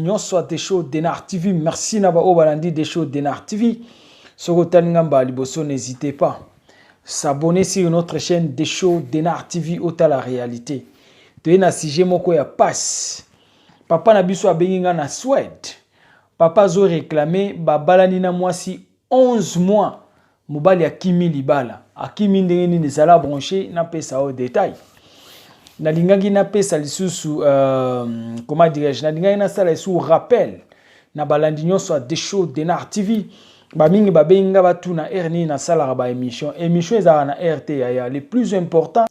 Nyonso ya Desho Denar TV, merci na baoyo balandi Desho Denar TV. Soki otali nga mbala liboso, n'hésitez pas s'abonner sur notre chaîne Desho Denar TV, otala réalité. Toye na sujet moko ya passe. Papa na biso abengi nga na Suède. Papa azo réclamer, babalani na mwasi 11 mois, mobali akimi libala. Akimi ndenge nini? Ezala branché, napesa oyo détail. Nalingaki napesa lisusu, comment dirais-je, nalingaki nasala lisusu rappel na balandi nyonso ya Desho Denar TV. Bamingi babengi nga, batuna heure nini nasalaka baémission. Émission ezalaka na heure te, yaya. Le plus important,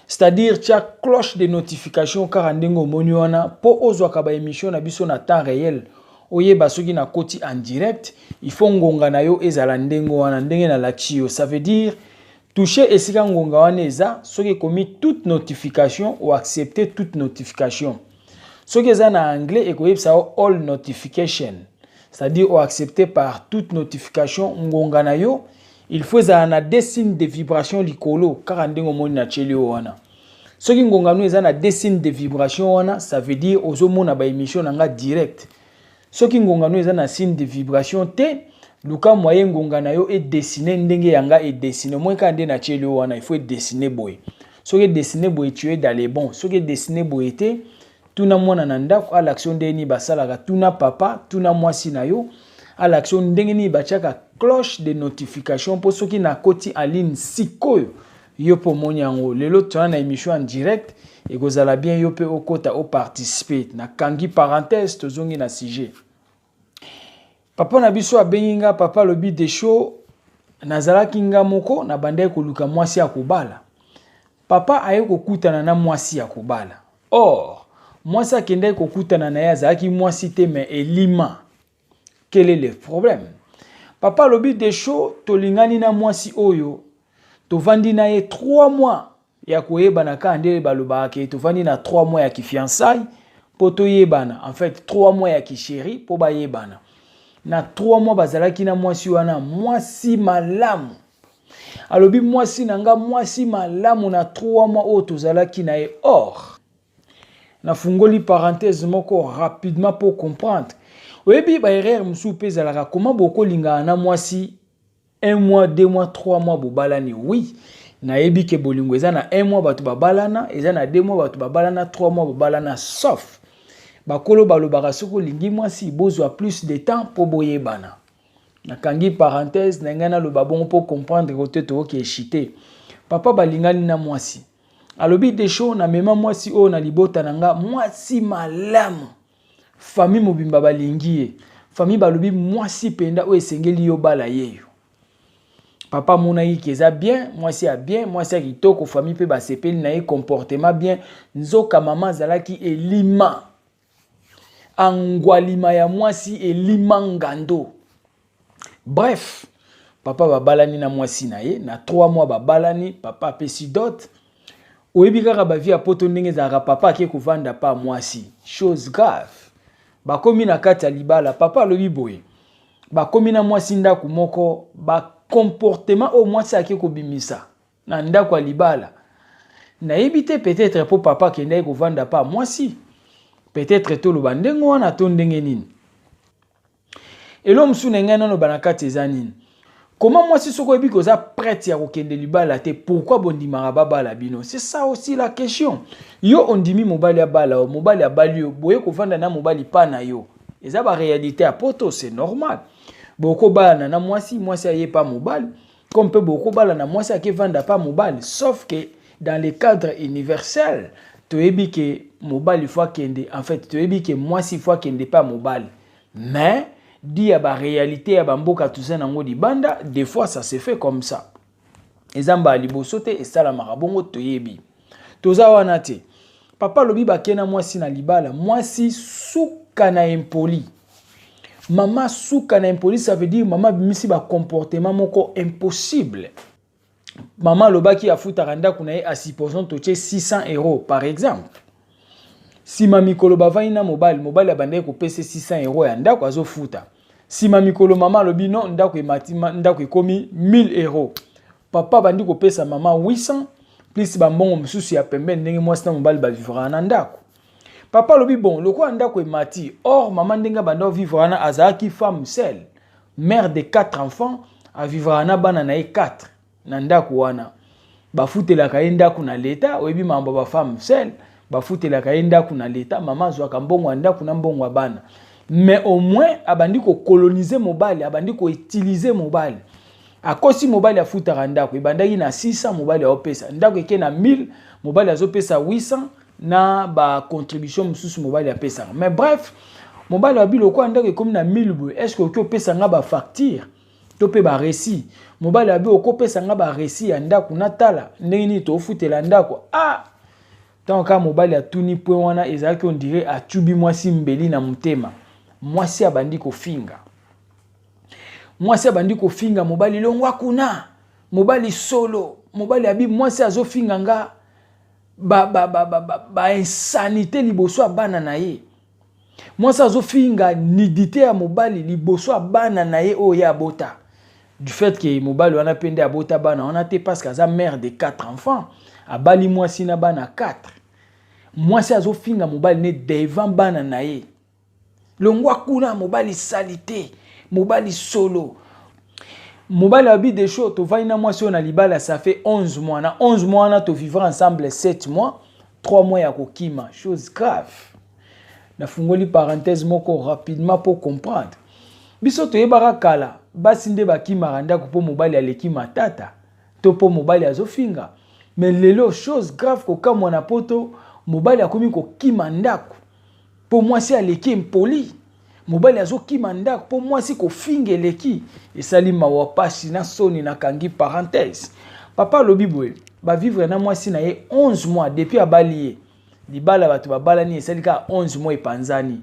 c'est-à-dire tia cloche de notification kaka ndenge omoni wana, mpo ozwaka baémission na biso na temps réel, oyeba soki nakoti en direct. Il faut ngonga na yo ezala ndenge wana, ndenge nalakisi yo. Ça veut dire touche esika ngonga wana eza. Soki ekomi toute notification, oaccepte toute notification. Soki eza na anglais, ekoyebisa yo all notification, c'est-à-dire oaccepte par toute notification. Ngonga na yo, il faut ezala na deux signes de vibration likolo, kaka ndenge omoni na tieli yo wana. Soki ngonga no eza na deux signes de vibration wana, ça veut dire ozomona baémission na nga direct. Soki ngonga no eza na signe de vibration te, luka moyen ngonga na yo edessine ndenge yanga edessine. Omoi kaka nde natieli yo wana, il faut edessine boye. Soki edessine boye, tu es dans les bons. Soki edessine boye te, tuna mwana na ndako alakisi yo ndenge nini basalaka. Tuna papa, tuna mwasi na yo, alakisi yo ndenge nini batiaka cloche de notification, mpo soki nakoti en ligne sikoyo, yo mpe omoni yango. Lelo toza na émission en direct, ekozala bien yo mpe okota oparticipe. Nakangi parenthèse, tozongi na sujet. Papa na biso abengi nga. Papa alobi: "Desho, nazalaki nga moko, nabandaki koluka mwasi ya kobala." Papa aye kokutana na mwasi ya kobala. Or mwasi akendaki kokutana na ye azalaki mwasi te, mais elima. Quel est le problème? Papa alobi: "Desho, tolingani na mwasi oyo, tovandi na ye 3 mois ya koyebana." Kaka nde balobaka ke tovandi na 3 mois ya kifiançailles mpo toyebana, en fait 3 mois ya kichéri mpo bayebana. Na 3 mois bazalaki na mwasi wana, mwasi malamu. Alobi: "Mwasi na nga, mwasi malamu, na 3 mois oyo tozalaki na ye." Or nafungoli parenthèse moko rapidement pour comprendre. Oyebi, baerreur mosusu mpe ezalaka koma bokolingana na mwasi 1 mois, 2 mois, 3 mois, bobalani. Oui, nayebi ke bolingo eza na 1 mois bato babalana, eza na 2 mois bato babalana, 3 mois babalana, sauf bakolo balobaka soki olingi mwasi, bozwa plus de temps mpo boyebana. Nakangi parenthèse na ngai, naloba bongo mpo comprendre kote tokoki eshite. Papa balingani na mwasi. Alobi: "Desho, namema mwasi oyo na libota na nga, mwasi malamu, famille mobimba balingi ye. Famille balobi mwasi mpenza oyo esengeli yo bala ye yo." Papa amonaki ke eza bien, mwasi ya bien, mwasi ya kitoko, famille mpe basepeli na ye, comportement bien. Nzoka mama azalaki elima, angwalima ya mwasi, elima ngando. Bref, papa babalani na mwasi na ye na 3 mois babalani. Papa apesi dot. Oyebi kaka bavie ya poto ndenge ezalaka. Papa ake kovanda pa mwasi. Chose grave, bakomi na kati ya libala. Papa alobi boye, bakomi na mwasi ndako moko, bacomportement oyo mwasi ake kobimisa na ndako ya libala, nayebi te. Peut-être mpo papa akendaki kovanda pa mwasi, peut-être toloba ndenge wana to ndenge nini. Elo mosusu na ngai naloba na kati eza nini? Koma mwasi, soki oyebi koza prête ya kokende libala te, pourquoi bondimaka babala bino? C'est ça aussi la question. Yo ondimi mobali abala yo, mobali abali yo, boye kovanda na mobali pa na yo. Eza baréalité ya poto, c'est normal. Bokobalana na mwasi, mwasi aye pa mobali, comme mpe bokobalana, mwasi akevanda pa mobali, sauf que dans le cadre universel, toyebi ke mobali faut akende, en fait toyebi ke mwasi faut akende pa mobali. Mais di ya baréalité ya bamboka toza nango libanda, des fois ça se fait comme ça. Eza mbala liboso te esalamaka bongo, toyebi, toza wana te. Papa alobi bake na mwasi na libala, mwasi suka na impoli. Mama suka na impoli, ça veut dire mama abimisi bacomportement moko impossible. Mama alobaki afutaka ndako na ye, à supposons totie 600 € par exemple. Nsima mikolo bavandi na mobali, mobali abandaki kopesa 600 € ya ndako azofuta. Nsima mikolo mama alobi non, ndako emati, ndako ekomi 1000 €. Papa abandi kopesa mama 800 plus bambongo mosusu ya pembeni, ndenge mwasi na mobali bavivraka na ndako. Papa alobi bon, lokola ndako emati, or mama ndenge abanda ovivre wana, azalaki femme seule, mère de 4 enfants, avivraka na bana na ye 4 na ndako wana. Bafutelaka ye ndako na leta. Oyebi mambo ya bafemme seule, bafutelaka ye ndako na leta. Mama azwaka mbongo ya ndako na mbongo ya bana, mais au moins abandi kocoloniser mobali, abandi koutiliser mobali. Akosi mobali, afutaka ndako. Ebandaki na 600, mobali aopesa ndako, eke na 1000, mobali azopesa 800 na bacontribution mosusu mobali apesaka. Mais bref, mobali abi lokola ndako ekomi na 1000 boye, est ce que okoki opesa nga bafacture to mpe bareçu? Mobali abi okopesa nga bareçu ya ndako, natala ndenge nini tofutela ndako. Ah, ntango kaka mobali atuni point wana, ezalaki on dirait atubi mwasi mbeli na motema. Mwasi abandi kofinga, mwasi abandi kofinga mobali: "Longwa kuna, mobali solo." Mobali abi mwasi azofinga nga bainsanité ba, ba, ba, ba liboso ya bana na ye. Mwasi azofinga nudité ya mobali liboso ya bana na ye oyo ye abota, du fait que mobali wana mpe nde abota bana wana te, parce que aza mère de 4 enfants, abali mwasi na bana 4. Mwasi azofinga mobali ne devant bana na ye: "Longwa kuna, mobali sali te, mobali solo." Mobali abi Desho, tovandi na mwasi oyo na libala, ça fait 11 mois. Na 11 mois wana, tovivre ensemble 7 mois, 3 mois ya kokima. Chose grave, nafungoli parenthèse moko rapidement pour comprendre. Biso toyebaka kala, basi nde bakimaka ndako mpo mobali aleki matata to mpo mobali azofinga. Mais lelo, chose grave, kokamwa, na Poto mobali akomi kokima ndako mpo mwasi aleki impoli. Mobali azokima ndako mpo mwasi kofinga eleki. Esali mawa, pasi na soni. Nakangi parenthèse. Papa alobi boye, bavivre na mwasi na ye 11 mois depuis abali ye. Libala, bato babalani, esali kaka 11 mois, epanzani.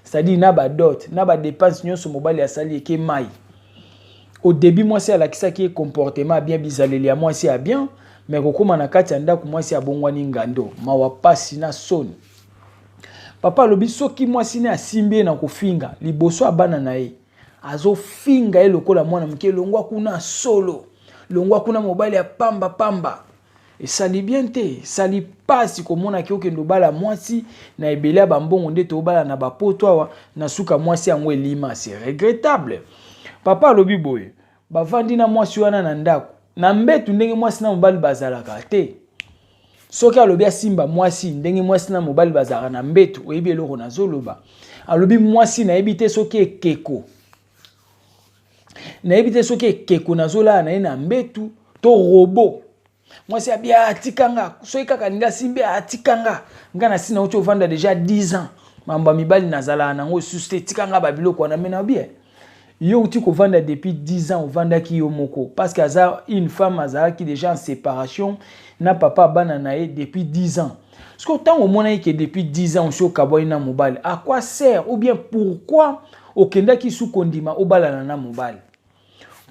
C'est-à-dire na badot na badépense nyonso mobali asali, eke mai. Au début mwasi alakisaki ye comportement bien, bizaleli ya mwasi ya bien, mais kokóma na kati ya ndako, mwasi abongwani ngando. Mawa, pasi na soni. Papa alobi soki mwasi ne asimbi ye na kofinga liboso ya bana na ye, azofinga ye lokola mwana moke: "Longwa kuna, solo, longwa kuna, mobali ya pamba pamba." Esali bien te, esali mpasi komonaki okende obala mwasi na ebele ya bambongo nde tobala na bapoto awa, na suka mwasi yango elima. C'est regrettable. Papa alobi boye, bavandi na mwasi wana na ndako, na mbetu, ndenge mwasi na mobali bazalaka te. Soki alobi asimba mwasi ndenge mwasi na mobali bazalaka na mbetu, oyebi eloko nazoloba. Alobi mwasi, nayebi te soki ekeko, nayebi te soki ekeko nazolala na ye na mbetu to robot. Mwasi abi atikanga, soki kaka alingi asimbi, atikanga nga na si nauti ovanda déjà 10 ans, mambo ya mibali nazalaka nango susu te, tikanga babiloko wana. Mais na bien, yo outi kovanda depuis 10 ans, ovandaki yo moko, parce que aza une femme azalaki déjà en séparation na papa bana na ye depuis 10 ans. Soki ntango omonaki ke depuis 10 ans osi okabwani na mobali, à quoi sert ou bien pourquoi okendaki su kondima obalana na mobali?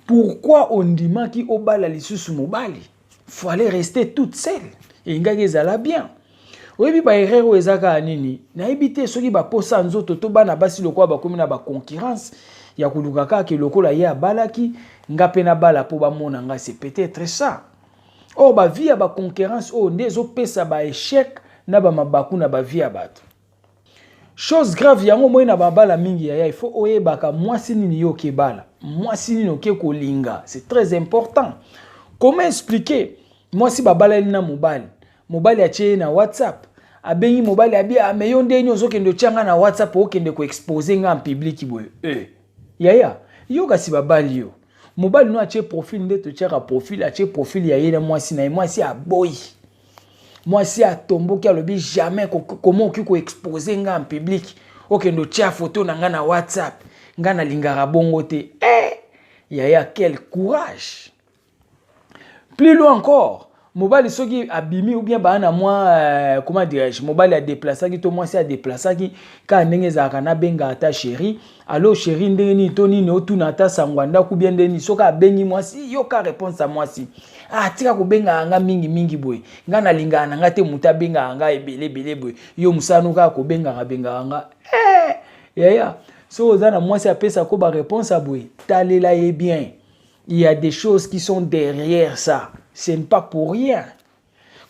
Pourquoi ondimaki obala lisusu mobali? Fallait rester toute seule, elingaki ezala bien. Oyebi baerreur oyo eza kaka nini? Nayebi te soki baposa nzoto to bana basi lokola bakomi na baconcurrence ya koluka kaka lokola ye abalaki, nga mpe nabala mpo bamona nga. C'est peut-être ça. Oyo bavie ya baconcurrence oyo nde ezopesa baéchec na bamabaku na bavie ya bato. Chose grave, yango moi na babala mingi, yaya, il faut oyebaka mwasi nini yo okebala, mwasi nini oke kolinga. C'est très important. Comment expliquer mwasi babalani na mobali, mobali atie ye na WhatsApp, abengi mobali, abi ame yo ndeni ozokende otia nga na WhatsApp, okende koexposer nga en public boye? Eh, yaya, yo kasi babali yo, mobali no atie profil nde totiaka profil, atie profil ya ye na mwasi na ye. Mwasi aboyi, mwasi atomboki, alobi jamais, comment okoki koexposer nga en public, okende otia foto na nga na WhatsApp? Nga nalingaka bongo te. Eh, yaya, quel courage! Plus loin encore, mobali soki abimi ou bien baa na mwa comment dirais-je, mobali adeplasaki to mwasi adeplasaki, kaka ndenge ezalaka, nabenga ata chéri: "Allo chéri, ndenge nini?" to nini, otuna ata sango ya ndako bien ndenge nini. Soki abengi mwasi, yoka réponse ya mwasi: "Ah, tika kobengaka nga mingimingi boye, nga nalingaka na nga te moto abengaka nga ebele ebele boye. Yo mosala kaka kobengaka bengaka nga." Eh, yaya, soki oza na mwasi apesako baréponse ya boye, talela ye bien. Il y a des choses qui sont derrière ça, ce n'est pas pour rien.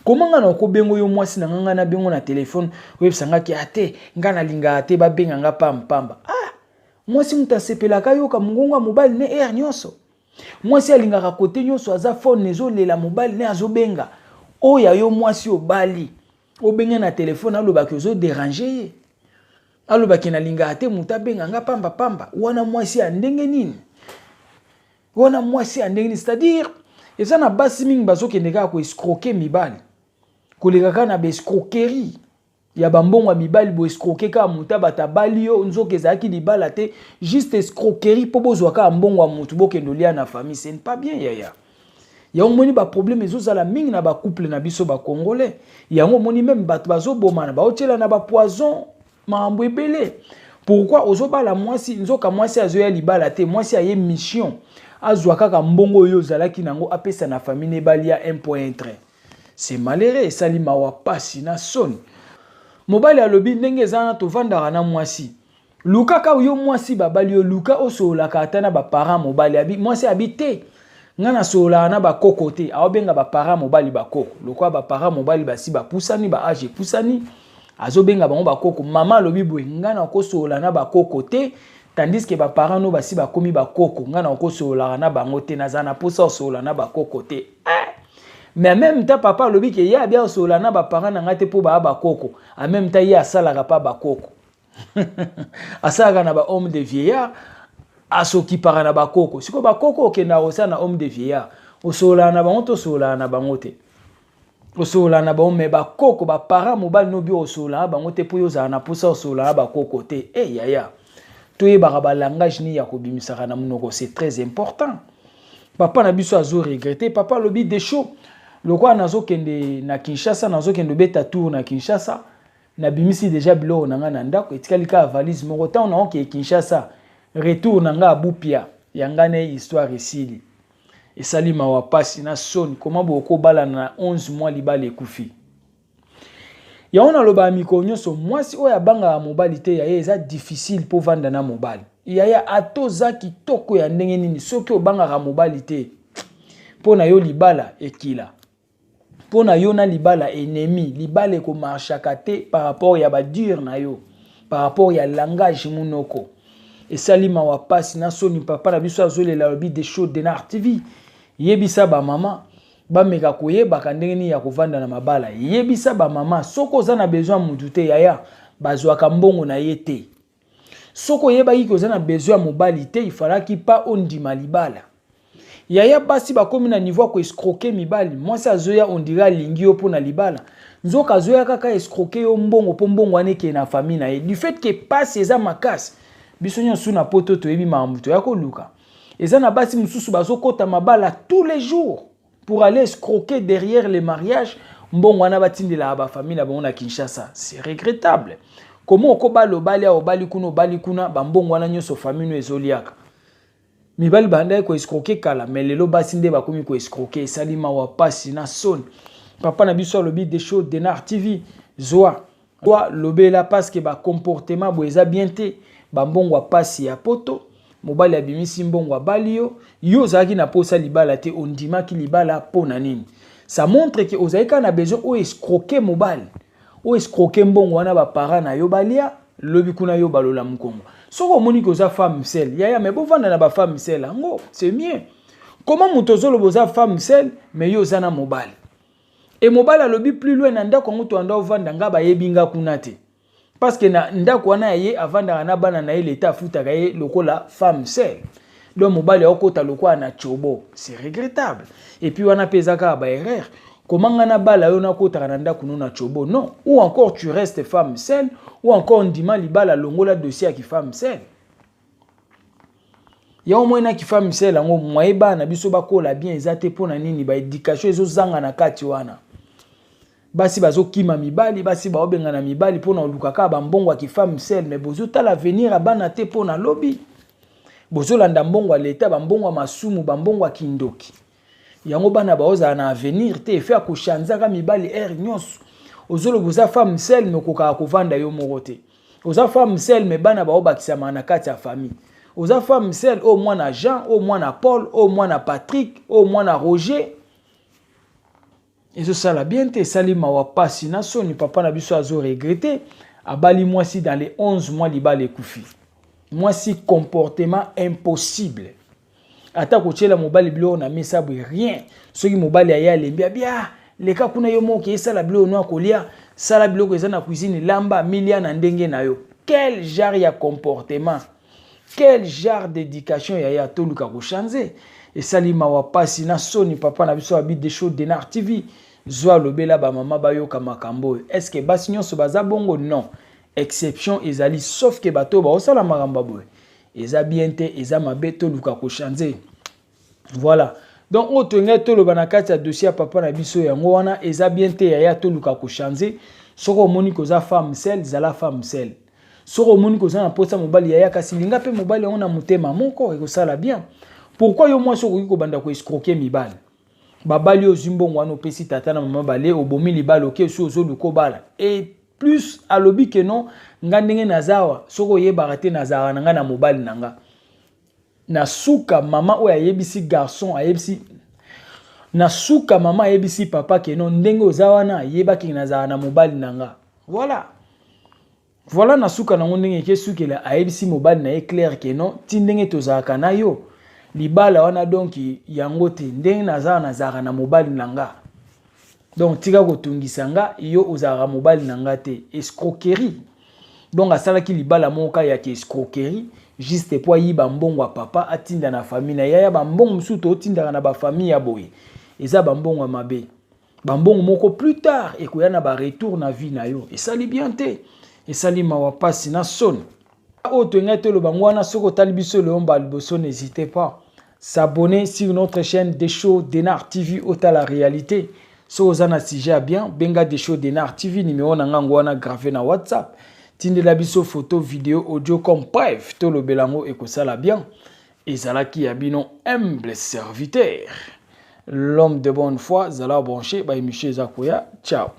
Koma nga na okobengo yo mwasi na nga, nga nabengo na telefone, oyebisa nga ke ate nga nalingaka te babenga nga pamba. Ah, mwasi moto asepelaka yoka mongongo ya mobali ne heure nyonso. Mwasi alingaka kote nyonso aza phone ezolela mobali ne azobenga. Oyo yo mwasi obali obenga na telefone, alobaki ozoderange ye, alobaki nalingaka te moto abenga nga pamba pamba. Wana mwasi ya ndenge nini? Wana mwasi ya ndenge nini? C'est-à-dire eza na basi mingi bazokende kaka koescroquer mibali, koleka kaka na baescroquerie ya bambongo ya mibali. Boescroquer kaka moto, abato abali yo, nzoka ezalaki libala te, juste escroquerie mpo bozwa kaka mbongo ya motu, bokende olia na famille. Ce n'est pas bien, yaya. Yango omoni baproblème ezozala mingi na bacouple na biso bacongolais. Yango omoni même bato bazobomana, baotiela na bapoison, makambo ebele. Pourquoi ozobala mwasi, nzoka mwasi azoya libala te? Mwasi aye mission, azwa kaka mbongo oyo ozalaki nango, apesa na famille ne balia, un point trait. C'est malheureux, esali mawa, pasi na soni. Mobali alobi ndenge eza wana, tovandaka na mwasi, lukaka yo mwasi babali yo, luka osololaka ata na baparent mobali. Abi mwasi abi te, nga nasololaka na bakoko te. Aobenga baparent mobali bakoko, lokola baparent mobali basi bapusani, baage epusani, azobenga bango bakoko. Mama alobi boye: nga nakosolola na bakoko te, tandis que baparent no basi bakomi bakoko. Nga nakosololaka na bango te, nazala na mposa osolola na bakoko te, eh! Mais en même temps papa alobi ke ye abi asolola na baparent na ngai te mpo baya bakoko. En même temps ye asalaka mpa bakoko, asalaka na bahome de vieillard, asokipaka na bakoko. Sikoyo bakoko okendaka kosala na home de vieillard, osololaka na bango to osololaka na bango te? Osolola na bango, mais bakoko, baparent mobali nobi, osolola na bango te mpo yo ozala na mposa osolola na bakoko te. E yaya, toyebaka balangage nini ya kobimisaka na monoko, c'est très important. Papa na biso azoregretter. Papa alobi: Desho, lokola nazokende na Kinshasa, nazokende obeta tour na Kinshasa, nabimisi déjà biloko na ngai na ndako, etikali kaka valise moko. Ntango naokee Kinshasa, retour na ngai abupia ya ngai na histoire esili. Esali mawa, pasi na soni. Koma bokobalana na 11 mois, libala ekufi. Yango nalobaka mikolo nyonso, mwasi oyo abangaka mobali te, yaya, eza difficile mpo vanda na mobali. Yaya, ata oza kitoko ya ndenge nini, soki obangaka mobali te, mpo na yo libala ekila, mpo na yo na libala ennemi, libala ekomarchaka te par rapport ya badire na yo, par rapport ya langage monoko. Esali mawa, pasi na soni. Papa na biso azolela, alobi: Desho Denar TV, yebisa bamama bameka koyebaka ndenge nini ya kovanda na mabala. Yebisa bamama, soki oza na besoin ya mutu te, yaya, bazwaka mbongo na ye te. Soki oyebaki ke oza na besoin ya mobali te, ifalaki pa ondima libala. Yaya, basi bakomi na niveau ya koescroquer mibali. Mwasi azoya, on dirait alingi yo mpo na libala, nzoka azoya kaka escroquer yo mbongo, mpo mbongo wana ekende na famille na ye. Du fait ke pasi eza makasi, biso nyonso na poto toyebi makambo toya koluka. Eza na basi mosusu bazokɔta mabala tous les jours pour aller escroquer derrière les mariages mbongo wana batindelaka bafamille na bango na Kinshasa. C'est regrettable. Comment okobala, obali awa, obali kuna, obali kuna, bambongo wana nyonso famille no ezoliaka? Mibali bandaki koescroquer kala, mais lelo basi nde bakomi koescroquer. Esali mawa, pasi na soni. Papa na biso alobi: Desho Denar TV, zwa zwa, lobela, parce que bacomportement boye eza bien te. Bambongo ya pasi ya poto, mobali abimisi mbongo, abali yo, yo ozalaki na posa libala te, ondimaki libala mpo na nini? Ça montre ke ozali kaka na besoin oyo escroquer mobali, oyo escroquer mbongo wana baparent na yo balia, lobi kuna yo balola mokongo. Soki omoni ke oza femme seule, yaya, mais bovanda na bafemme seule yango, c'est mieux. Comment moto ozoloba oza femme seule, mais yo oza na mobali? E mobali alobi plus loin: na ndako yango toanda ovanda, nga bayebi nga kuna te, parce que na ndako wana ya ye avandaka na bana na ye, leta afutaka ye lokola femme seule. Donc mobali aokota lokola na tiobo. C'est regrettable. Et puis wana mpe eza kaka baerreur. Comment nga nabala yo, nakotaka na ndako no na tiobo? Non. Ou encore tu restes femme seule, ou encore ndima libala, longola dossier ya kifemme seule. Yango moi na kifemme seule yango, moye bana na biso bakola bien eza te. Mpo na nini? Baéducation ezozanga na kati wana. Basi bazokima mibali, basi baobengana mibali mpona koluka kaka bambongo ya kifemme seule, mais bozotala avenir ya bana te. Mpo na lobi bozolanda mbongo ya leta, bambongo ya masumu, bambongo ya kindoki. Yango bana baozala na avenir te. Efe ya kochangeaka mibali heure nyonso. Ozoloba oza femme seule, mais okokaka kovanda yo moko te. Oza femme seule, mais bana baobakisama na kati ya famille. Oza femme seule, oyo mwana Jean, oyo mwana Paul, oyo mwana Patrick, oyo mwana Roger. Ezosala bien te, esali mawa, pasi na soni. Papa na biso azo regretter. Abali mwasi, dans les 11 mois libala ekufi. Mwasi comportement impossible, ata kotiela mobali biloko na mesa boye, rien. Soki mobali aye alembi, abia leka kuna, yo moko esala biloko no akolia, sala biloko eza na cuisine, lamba milia na ndenge na yo. Quel genre ya comportement? Quel genre d'éducation? Yaya, toluka kochanger. Esali mawa, pasi na soni. Papa na biso abi Desho Denar TV zwa alobela bamama bayoka makambo oyo. Est ce que basi nyonso baza bongo? Non, exception ezali, sauf ke bato oyo baosala makambo ya boye, eza bien te, eza mabe. Toluka kochanger. Voilà, donc oyo tolingai toloba na kati ya dossier ya papa na biso, yango wana. Eza bien te, yaya, toluka kochanger. Soki omoni koza femme seule, zala femme seule. Soki omoni koza na mposa mobali, yaya, kasi linga mpe mobali yango na motema moko, ekosala bien. Pourquoi yo mwasi okoki kobanda koescroquer mibali? Babali, ozwi mbongo wana, opesi tata na mama, bale, obomi libala, oke osi ozoluka obala. Et plus alobi ke non, nga ndenge naza awa, soki oyebaka te, nazalaka na ngai na mobali na nga. Na suka, mama oyo ayebisi garçon, ayebisi na suka, mama ayebisi papa ke non, ndenge oza wana, ayebaki nazalaka na mobali na nga. Voilà. Na suka nango, ndenge eke sukela, ayebisi mobali na ye clair ke non, ti ndenge tozalaka na yo libala wana, donc yango te, ndenge nazala, nazalaka na mobali na nga, donc tika kotungisa nga, yo ozalaka mobali na nga te. Escroquerie. Donc asalaki libala moko yaki escroquerie, juste po ayiba mbongo ya papa, atinda na famille na yaya. Bambongo mosusu tootindaka na bafamille ya boye, eza bambongo ya mabe, bambongo moko plus tard ekoya na baretour na vie na yo. Esali bien te, esali mawa, pasi na soni. Oyo toyengai toloba ngo wana. Soki otali biso lelo mbala liboso, n'hésitez pas s'abonner sur notre chaîne Desho Denar TV, otala réalité. Soki oza na sujet ya bien, benga Desho Denar TV, numéro na ngango wana gravé na WhatsApp. Tindela biso photo, vidéo, audio comme preuve, tolobela yango, ekosala bien. Ezalaki ya bino humble serviteur, l'homme de bonne foi. Zala branché, baémission eza koya. Ciao.